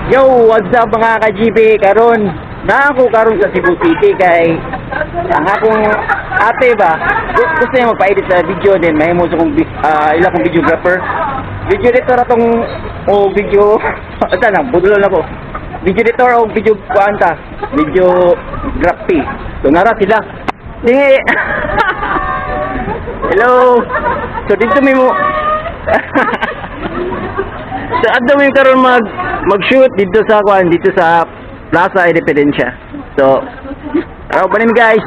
Yo, what's up, mga ka-GB? Karon, na ako karon sa Cebu City kay ang akong ate ba, gusto niya magpa-edit sa video, then mahimo sa kong ila kong videographer. Video editor atong o video asa lang budol na ko. Video editor o video kuan ta, videography. So nara sila. Di. Hello. So dito may mo. So adto mi karon mag-shoot dito sa kuan, dito sa Plaza Independencia. So tara pa guys.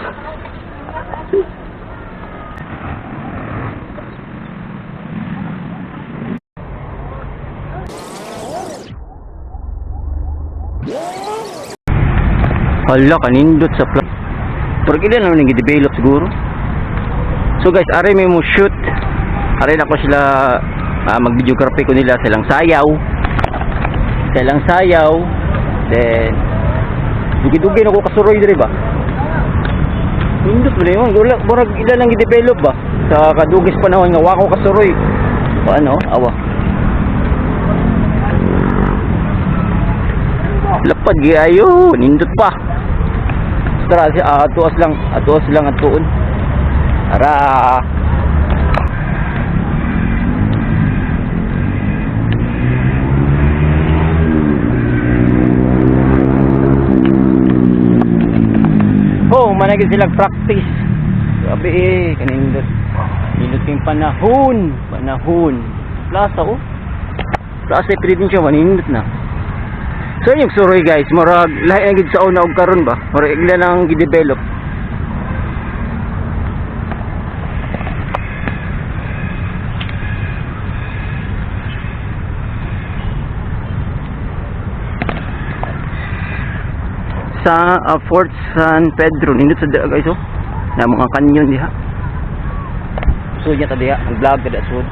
Hala, kanindot sa plaza. Pero ilan naman yung develop siguro. So guys, are may mo shoot. Are na ko sila mag-videography ko nila silang sayaw. Silang sayaw. Then dugi-dugi na ko kasuroy diri ba. Nindot ba yun? Wala, murag ila lang i-develop ba? Sa kadugis panahon nga wa ko kasuroy. O ano? Awa. Lapad giayo, nindot pa. Tara, si atuas lang atuon. Ara. Oh, managin silang practice. Grabe eh, kanindot. Nindot yung panahon, panahon. Plaza oh. Plaza Presidencia, manindot na. So yung suroy guys, murag lahi na gid sa una og karon ba? Murag ila nang gi-develop. Sa Fort San Pedro, nindot sa guys oh. Na mga kanyon diha. So niya ta diha, ang vlog kada sud.